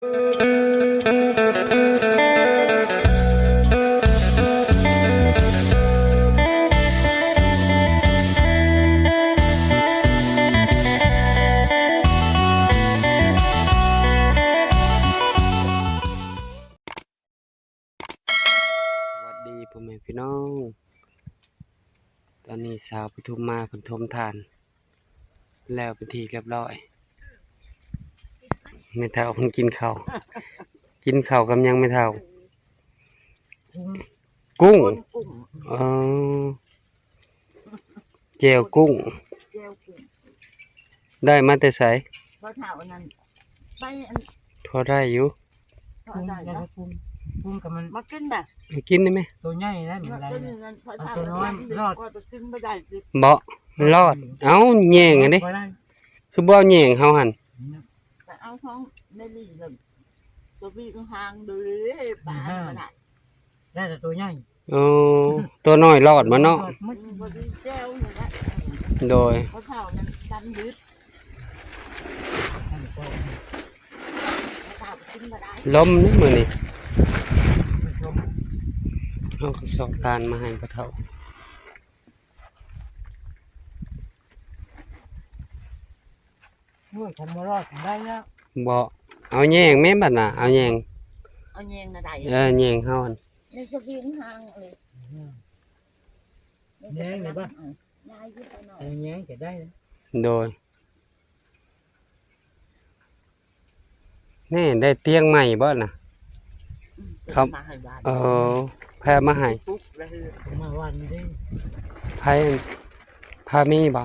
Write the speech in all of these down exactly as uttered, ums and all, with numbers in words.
สวัสดีพ่อแม่พี่น้อง ตอนนี้สาวปทุมมาเพิ่นถมถ่าน แล้วเป็นที่เรียบร้อย แม่เฒ่าเพิ่นกินข้าว กินข้าวกับหยังแม่เฒ่า กุ้ง ก้นกุ้ง เออ แจ่วกุ้ง แจ่วกุ้ง ได้มาแต่ไส บ่เฒ่านั่น ไปอัน พอได้อยู่ พอได้นะ กุ้ง กุ้งกับมัน มากินแบบ กินได้ไหม ตัวใหญ่นะมันอะไร มากิน นะ นั่นพอ เอา เฒ่า ตัวน้อย นั่น รอด ก็จะกินบ่ได้สิ บ่รอด เอ้า แย่งอันนี้ บ่ได้ คือบ่เอาแย่งเฮาหั่น ไปเอาของแม่ลีเลย ตัวพี่ก็ห่างดูเลย ปลามันน่ะ ได้แต่ตัวใหญ่ โอ้ ตัวน้อยรอดมาเนาะ รอดหมด อืม พอดีแจ่วนี่แหละ โดย พอเฒ่านั้นดำดึก พอเฒ่ากินบ่ได้ ลมนี่มื้อนี้ ลม เอากระสอบถ่านมาให้พ่อเฒ่า โอ้ย ทำบ่รอดได้แล้ว บ่ เอาแย่งแม่นบัดน่ะ เอาแย่ง เอาแย่งนะได้ เออ แย่งเฮาหั่น ในสวิงห่างเลย อืม แย่งเลยปะ ได้อยู่ไปหน่อย เอาแย่งจะได้นะ โดย นี่ได้เตียงใหม่บ่น่ะ อืม ครับ มาให้บ้าน เออ แพร่มาให้ ปุ๊กแล้วคือ มาวันนี้ ไผ พามีบ่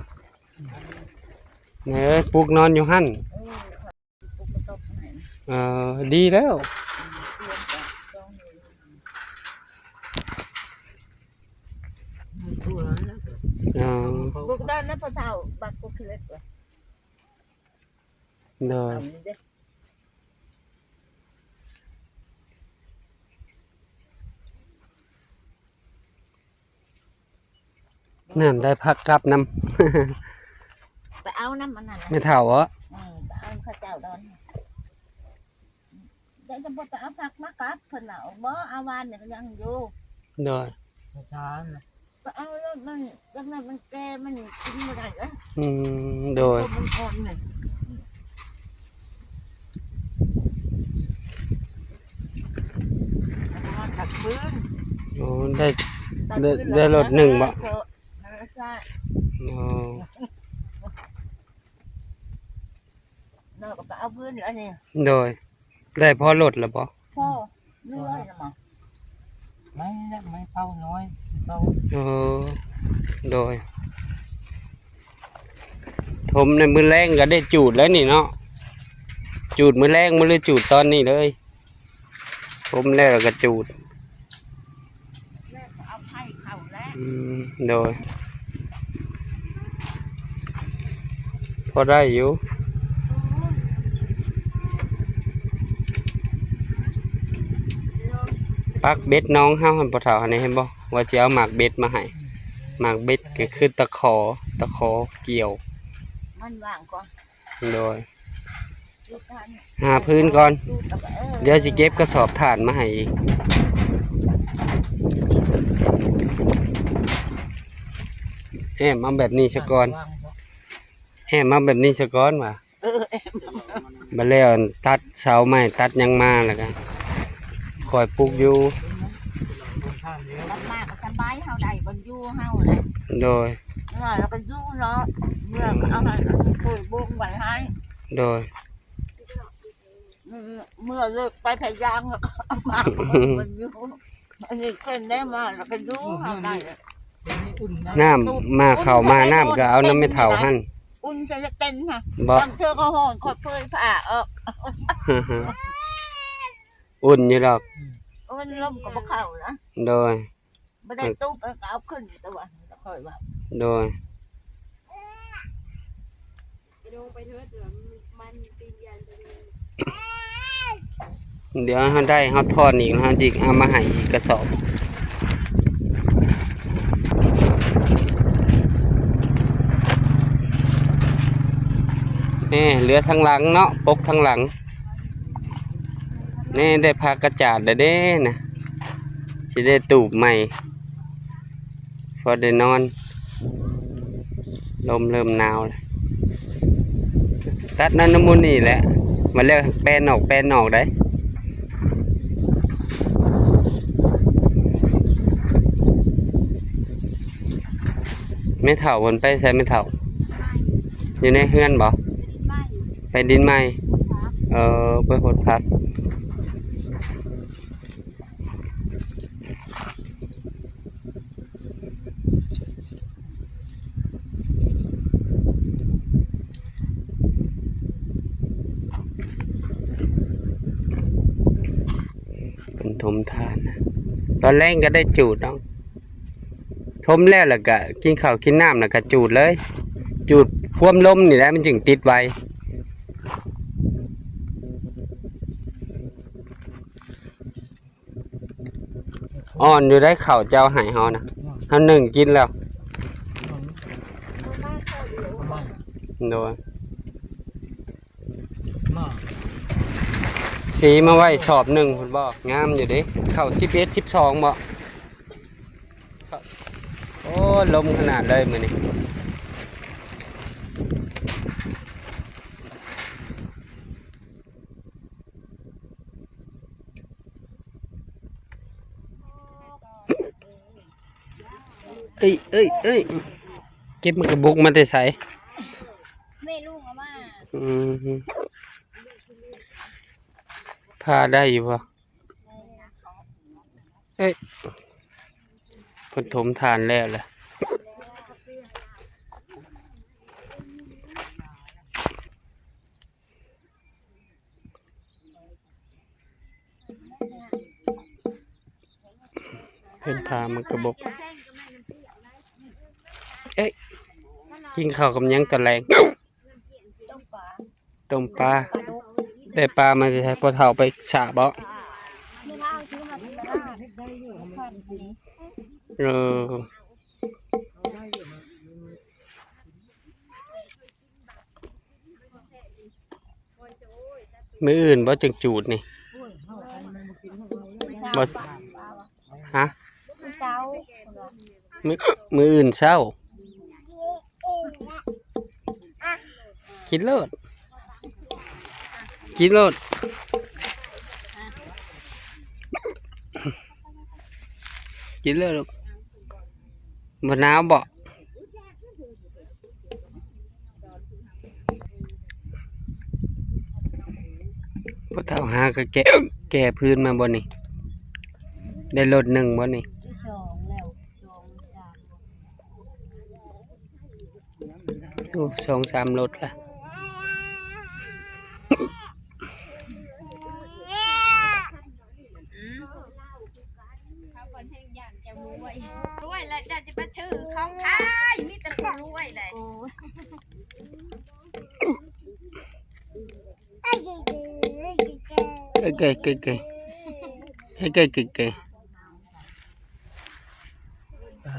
เนี่ย ปลุกนอนอยู่หั่น เออ ปลุกกระต๊อบให้ เออ ดีแล้ว เตรียมก่อน ต้องมี มันตัวนั้นแล้ว อ๋อ ปลุกได้แล้วพอเฒ่า บักปลุกเล็กเลย โดย เอานี่เด้อ นั่นได้ผักกลับนำ ไปเอานำอันนั้นน่ะ แม่เฒ่าเหรอ เออ ไปเอาข้าวเจ้าดอน เดี๋ยวจะบ่ไปเอาผักมากลับเพิ่นน่ะ บ่ เอาหวานนี่ก็ยังอยู่ โดย ช้าๆนะ ไปเอาแล้วมัน จังนั้นมันแก่ มันกินบ่ได้เด้อ อืม โดย มันอ่อนนี่ เอามาตักพื้น โอ้ ได้ ตัก ได้ พื้น ได้รถหนึ่งบ่ แล้วก็ เออ ใช่ อ๋อ เราก็ไปเอาพื้นอันนี้ โดย ได้พอรถแล้วบ่ พอ เรื่อยน่ะมา ไม่นะ ไม่เต้าน้อย เต้า เออ โดย ถมในมื้อแลงก็ได้จูดแล้วนี่เนาะ จูดมื้อแลง มื้อหรือจูดตอนนี้เลย ถมแล้วก็จูด เอาไข่เข้าแล้ว อืม โดย พอได้อยู่ ปักเบ็ดน้องเฮาหั่น พ่อเฒ่าหั่นนี่ เห็นบ่ ว่าสิเอาหมากเบ็ดมาให้ หมากเบ็ดก็คือตะขอ ตะขอเกี่ยว มันว่างก่อน โดย หาพื้นก่อน เดี๋ยวสิเก็บกระสอบถ่านมาให้อีก แอมเอาแบบนี้ซะก่อน แอมเอาแบบนี้ซะก่อนว่ะ เออ แอม บัดแล้วตัดเสาไม้ตัดหยังมาแล้วก็ค่อยปลูกอยู่ ตัดมาก็สบายเฮาได้บ่อยู่เฮาแหละ โดย เมื่อแล้วก็อยู่เนาะ เมื่อก็เอาให้ อันนี้เคยบ่งไว้ให้ โดย เมื่อเลิกไปพะยางแล้วก็เอามา มันอยู่ อันนี้เส้นได้มาแล้วก็อยู่เฮาได้ น้ำมาเข้ามาน้ำก็เอาน้ำแม่เฒ่าหั่น อุ่นจะเต็นนะ บ่ บางเทื่อก็ฮ้อน ขอเผยผ้าออก อุ่นอยู่ดอก อุ่นลมก็บ่เข้านะ โดย บ่ได้ตุ๊บก็เอาขึ้นตัว ค่อยว่า โดย ไปดูไปเถิด เดี๋ยวมันปีนเรียนไปดู เดี๋ยวเฮาได้เฮาถอนอีก เฮาจิเอามาให้อีกกระสอบ นี่เหลือทางหลังเนาะ ปกทางหลัง นี่ได้ผ้ากระจาดแล้วเด้นะ สิได้ตูบใหม่ พอได้นอน ลมเริ่มหนาวแล้ว ตัดนั่นน้ำมูนี่แหละ มาแล้วแปนออก แปนออกได้ แม่เฒ่าเพิ่นไปไสแม่เฒ่า อยู่ในเฮือนบ่ ไปดินใหม่ เออ ไปหดผัก เป็นถมถ่านนะ ตอนแรกก็ได้จูดเนาะ ถมแล้วล่ะก็กินข้าวกินน้ำแล้วก็จูดเลย จูดพ่วงลมนี่แหละมันจึงติดไว อ่อนอยู่ได้ ข้าวเจ้าให้เฮานะ เฮานึ่งกินแล้ว โดย สีมาไว้สอบหนึ่งพุ้นบ่ งามอยู่เด้ ข้าวสิบเอ็ด สิบสองบ่ โอ้ ลมขนาดเลยมื้อนี้ เอ้ย เอ้ย เอ้ย เก็บหมากกระบกมาแต่ไส แม่ลุงเอามา อืม พาได้อยู่บ่ เอ้ย เพิ่นถมถ่านแล้วล่ะ เพิ่นพาหมากกระบก เอ้ย กินข้าวกับหยังตอนแลง ต้มปลา ต้มปลา ปลาดุก ได้ปลามาจากไส พ่อเฒ่าไปสระบ่ ไม่เล่าซื้อมาจากตลาด เออ มื้ออื่นบ่จั่งจูดนี่ บ่ ฮะ มื้อเช้า มื้อ มื้ออื่นเช้า กินโลด กินโลด กินเลยลูก บ่หนาวบ่ พ่อเฒ่าหากะแก่ แก่พื้นมาบ่นี่ ได้รถหนึ่งบ่นี่ ที่สองแล้ว สองสาม โอ้ สองสามรถละ อืม เขาบ่แห่งย่านจะรวย รวยแล้วเจ้าจะไปซื้อของขาย มีแต่ผู้รวยเลย โอ้ย เอ้ย เก๋ย เก๋ย เก๋ย เก๋ย เก๋ย เก๋ย อ่า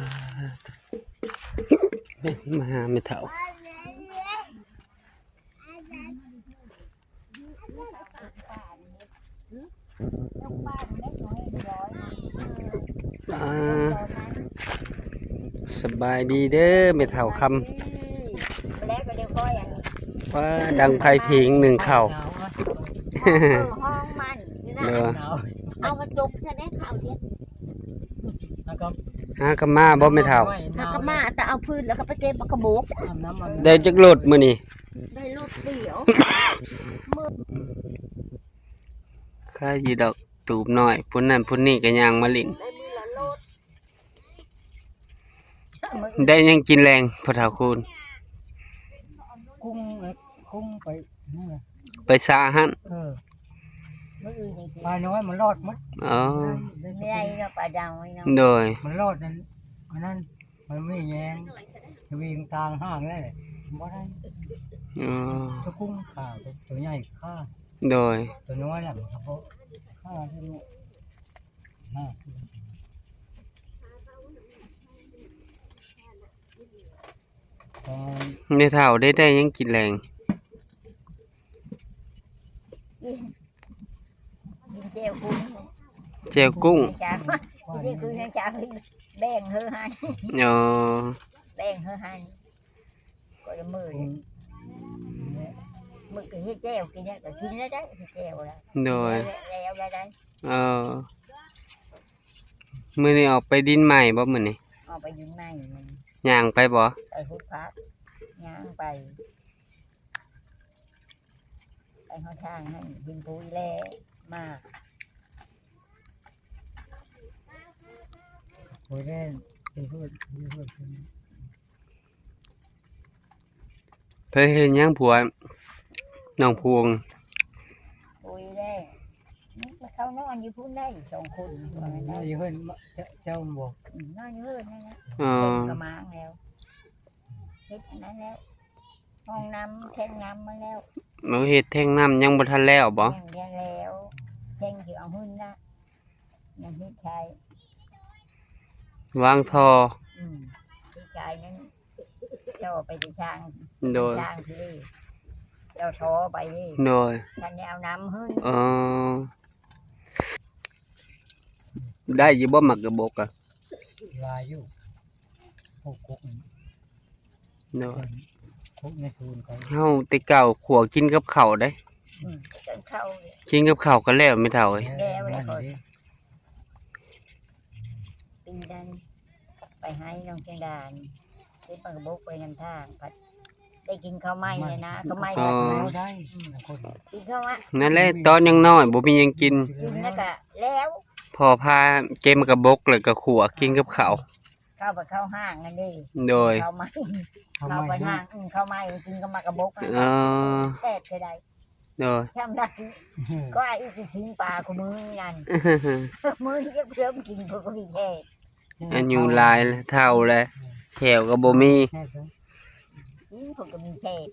มาหาแม่เฒ่า อ่า สบายดีเด้อแม่เฒ่าคำ แล้วก็เดี๋ยวค่อยอันนี้ ว่าดังไฟผิงหนึ่งเข่า ห้องมันนี่นะ เด้อ เอามาจุกซะได้เข่าเดียว แล้วก็ หากะมาบ่แม่เฒ่า หากะมา แต่เอาพื้นแล้วก็ไปเก็บเอากระบอก อาบน้ำมัน ได้จักรถมื้อนี้ ได้รถเดียว ใครอยู่ดอกตูบน้อย ผู้นั้นผู้นี้ก็ย่างมาหลิ้น ได้มื้อละรถ ได้หยังกินแลงพ่อเฒ่าคูณ กุ้ง เอ่อ กุ้งไปนู่นน่ะ ไปสระหั่น เออ ปลาน้อยมันรอดหมด อ๋อ ได้ ได้ ไม่ได้เนาะ ปลาดาวเนาะ โดย มันรอดนั่น อันนั้น มันไม่แยง วิ่งตางห้างแล้วแหละ บ่ได้ อ๋อ ตัวกุ้งขาว ตัว ตัวใหญ่ฆ่า โดย ตัวน้อยน่ะมันก็ฆ่าได้ลูก ห้า อ๋อ แม่เฒ่าได้ ได้หยังกินแลง กิน แจ่วกุ้ง แจ่วกุ้ง นี่คือในเช้าแบ่งเฮอหัน อ๋อ แบ่งเฮอหัน ก็ละมื้อนี่ มื้อก็เฮ็ดแจ่วกินแล้วก็กินแล้วได้ เฮ็ดแจ่วแล้ว โดย แล้ว แล้วได้ เออ มื้อนี้ออกไปดินใหม่บ่มื้อนี้ ออกไปดินใหม่มัน ย่างไปบ่ ไปพุดผัก ย่างไป ไปฮอดทางหั่น ดินปุยแล มา โอ้ย แม่น ไปพูด ไปพูด เพิ่นเฮ็ดหยังผัว น้องพวง ปุยแล นี่เขานอนอยู่พุ้นได้สองคน อืม ว่างั้น นอนอยู่เฮือนเจ้า เจ้าบ่ อืม นอนอยู่เฮือนนั่นแหละ อ๋อ เพิ่นก็มาแล้ว เฮ็ดอันนั้นแล้ว ห้องน้ำ แทงน้ำมาแล้ว เฮาเฮ็ดแทงน้ำยังบ่ทันแล้วบ่ ยังเฮ็ดแล้ว แทงสิเอาหื้นละ ยังเฮ็ดใช้ วางท่อ อืม เฮ็ดใช้นั้น เจ้าไปที่ช่าง โดย ช่างที่ เจ้าท่อไปนี่ โดย ท่านได้เอาน้ำหื้น เออ ได้อยู่บ่หมากกระบกอะ หลายอยู่ พวกกกนี่ เนาะ พวกในทุนเขา เฮาแต่เก่าขัวกินกับข้าวเด้ อืม กินข้าว กินกับข้าวก็แล้วแม่เฒ่าเอ้ย แล้ว แล้ว มัน เขา เด้ ปีนั้นไปให้น้องเชียงดานี่ เก็บหมากกระบกไปนำทาง พัดได้กินข้าวใหม่เลยนะ ข้าวใหม่ อ๋อ แบบนั้น ได้ อืม คน กินข้าวอะ นั่นแหละ ตอนยังน้อยบ่มีหยังกิน กินแล้วก็แล้ว พ่อพาเก็บหมากกระบกแล้วก็ขัวกินกับข้าว เข้าไปเข้าห้างนั่นเด้ โดย เข้ามา เข้ามา เข้าไปห้าง อืม เข้ามากินกับหมากกระบกนั่น เออ แซ่บเท่าใด โดย ช่ำนัก ก็ไอ้อีกชิ้นปลากูมื้อนี้นั่น มื้อนี้เพิ่มกินเขาก็มีแซ่บ อายุหลายแล้ว เฒ่าแล้ว แข้วก็บ่มี แซ่บเด้อ อืม เขาก็มีแซ่บ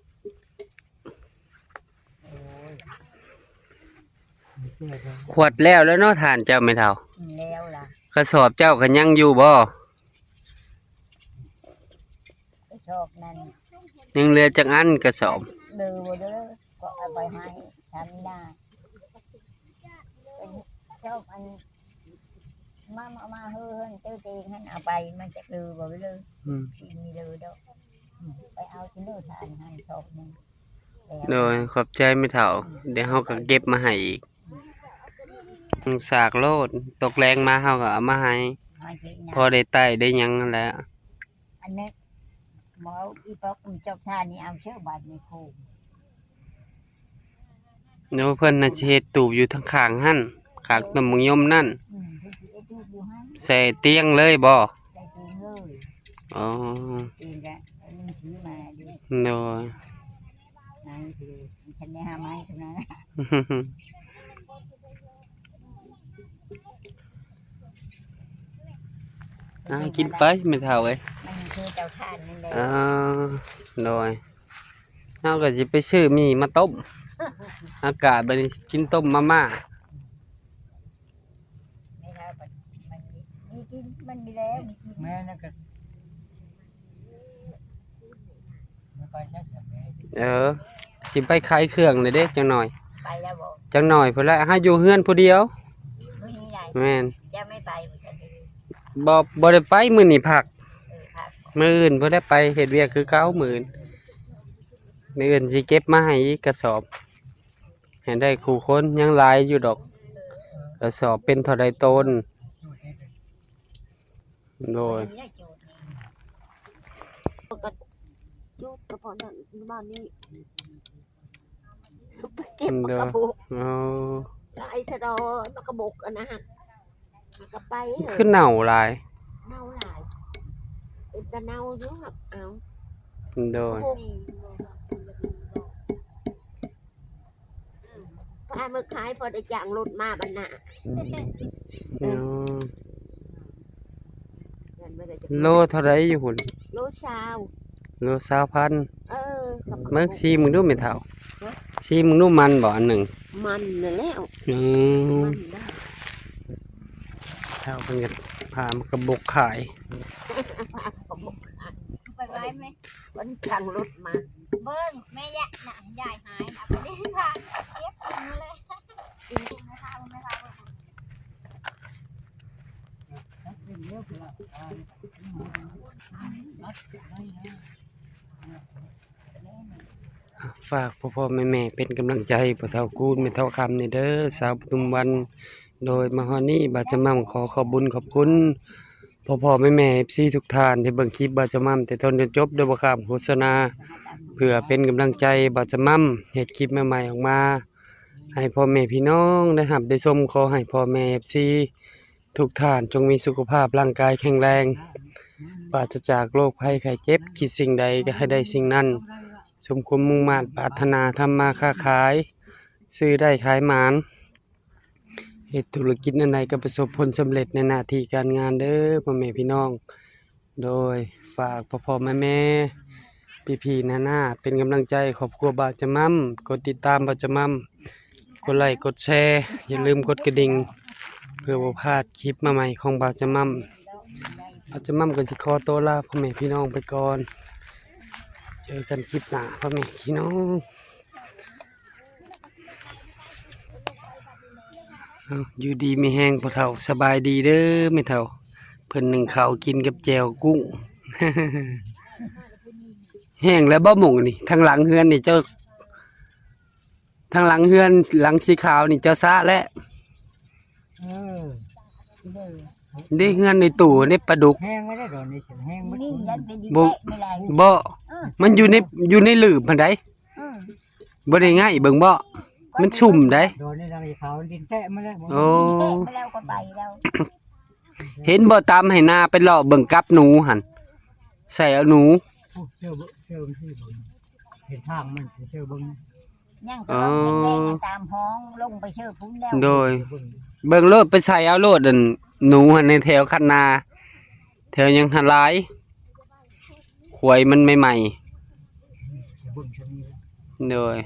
โอ้ย มีแซ่บเด้อ ขวดแล้วแล้วเนาะ ถ่านเจ้าแม่เฒ่า อืม แล้วล่ะ กระสอบเจ้าก็ยังอยู่บ่ กระสอบนั้น ยังเหลือจักอันกระสอบ เด้อบ่เด้อ ก็เอาไปให้ทำได้ ชอบอัน มา มา มาเฮือนเจ้าเองหั้นเอาไป มันจะเด้อบ่เด้อ อืม สิมีเด้อดอก อืม ไปเอาที่เด้อทานหั้นสอบหนึ่ง แล้ว โดย ขอบใจแม่เฒ่า อืม เดี๋ยวเฮาก็เก็บมาให้อีก อืม สากโลด ตกแลงมาเฮาก็เอามาให้ ให้กินนะ พอได้ไต้ได้หยังนั่นแหละ อันนี้ หมออีปอกมันจกท่านี่เอาเชือกบาดในโคม โอ้ เพิ่นน่ะสิเฮ็ดตูบอยู่ทางข้างหั่น ข้างต้นมะยมนั่น อืม เพิ่นสิเฮ็ดตูบอยู่หั่น ใส่เตียงเลยบ่ ใส่เตียงเลย อ๋อ เตียงก็เอามือถือมาดิ โดย นั่งถือ ฉันได้หาไม้เท่านั้น อ่า กินไปแม่เฒ่าเอ้ย มันคือเตาถ่านนั่นแหละ อ่า โดย เฮาก็สิไปซื้อหมี่มาต้ม อากาศบัดนี้กินต้มมาม่า ไม่เท่ากัน มันมีกิน มันมีแล้ว มีกิน แม่นั่นก็ เออ สิไปขายเครื่องเลยเด้ จังหน่อย ไปแล้วบ่ จังหน่อยพุ้นแหละ เฮาอยู่เฮือนผู้เดียว มื้อนี้ได แม่น จะไม่ไปบ่ บ่ บ่ได้ไป มื้อนี้พัก เออ พัก มื้ออื่นพุ้นแหละไปเฮ็ดเวียกคือเก่า มื้ออื่น มื้ออื่นสิเก็บมาให้อีกกระสอบ ให้ได้คู่คน ยังหลายอยู่ดอก กระสอบเป็นเท่าใดโตน โดย ก็อยู่กับพ่อนั่นอยู่บ้านนี่ ไปเก็บหมากกระบก โดย อ๋อ หลายเท่าดอกหมากกระบกอะนะ ก็ไปเถอะ คือเน่าหลาย เน่าหลาย เป็นตาเน่าอยู่ครับ เอา โดย หมากกระบก พามาขายพอได้จ้างรถมาบัดน่ะ อืม อ๋อ โลเท่าใดอยู่พุ้น โลซาว โลซาวพัน เออ กับ เบิ่งซีมึงดูแม่เฒ่า ฮะ ซีมึงดูมันบ่อันหนึ่ง มันนั่นแหละ อืม มันได้ เฒ่าเพิ่นก็พาหมากกระบกขาย ไปไว้ไหม มันจ้างรถมา เบิ่งแม่ยะน่ะ ยายหายน่ะ ไปเล่นทางเก็บกินเลย กินไม่พาไม่พา ฝากพ่อๆแม่ๆเป็นกำลังใจพ่อเฒ่ากูลแม่เฒ่าคำนี่เด้อ สาวปทุมวัน โดยมาฮอดนี้บ่าวจำม่ำขอขอบบุญขอบคุณพ่อๆแม่ๆเอฟซีทุกท่านที่เบิ่งคลิปบ่าวจำม่ำแต่ต้นจนจบโดยบ่ข้ามโฆษณา เพื่อเป็นกำลังใจบ่าวจำม่ำเฮ็ดคลิปใหม่ๆออกมา ให้พ่อแม่พี่น้องได้รับได้ชม ขอให้พ่อแม่เอฟซีทุกท่านจงมีสุขภาพร่างกายแข็งแรง ปราศจากโรคภัยไข้เจ็บ คิดสิ่งใดก็ให้ได้สิ่งนั้น สมความมุ่งมาดปรารถนา ทำมาค้าขาย ซื้อได้ขายหมาน เฮ็ดธุรกิจอันใดก็ประสบผลสำเร็จในหน้าที่การงานเด้อพ่อแม่พี่น้อง โดยฝากพ่อๆแม่ๆพี่ๆน้าๆเป็นกำลังใจครอบครัวบ่าวจำม่ำ กดติดตามบ่าวจำม่ำ กดไลค์กดแชร์ อย่าลืมกดกระดิ่ง เพื่อบ่พลาดคลิปมาใหม่ของบ่าวจำม่ำ บ่าวจำม่ำก็สิขอตัวลาพ่อแม่พี่น้องไปก่อน เจอกันคลิปหน้าพ่อแม่พี่น้อง เอ้า อยู่ดีมีแฮงพ่อเฒ่า สบายดีเด้อแม่เฒ่า เพิ่นนึ่งข้าวกินกับแจ่วกุ้ง แห้งแล้วบ่หม่องนี่ ทางหลังเฮือนนี่เจ้า ทางหลังเฮือนหลังสีขาวนี่เจ้าสระแล้ว เออ เด้เฮือนในตู้ในปลาดุก แห้งแล้วเด้อ ดอนนี้แห้งหมด นี่นั่นเป็นดิน บ่ แตะไม่ไหล บ่ เออ มันอยู่ใน อยู่ในหลืบหั่นใด เออ บ่ได้ง่ายเบิ่งบ่ มันชุ่มใด ดอนนี้หลังสีขาวดินแตะมาแล้ว โอ้ ดินแตะมาแล้วก็ไปแล้ว เห็นบ่ ตามให้นาไปเลาะเบิ่งกับหนูหั่น ใส่เอาหนู โอ้ เสื้อเบิ่ง เสื้อมันที่เบิ่ง เห็นทางมัน เสื้อเบิ่ง ยังก็ อ๋อ ลองแดงๆตามห้องลงไปเชิญพุ้นแล้ว โดย เบิ่ง เบิ่งโลด ไปใส่เอาโลด อันหนูหั่นในแถวคันนา แถวยังหาหลาย ขวยมันใหม่ เบิ่งเท่านี้แล้ว ๆ โดย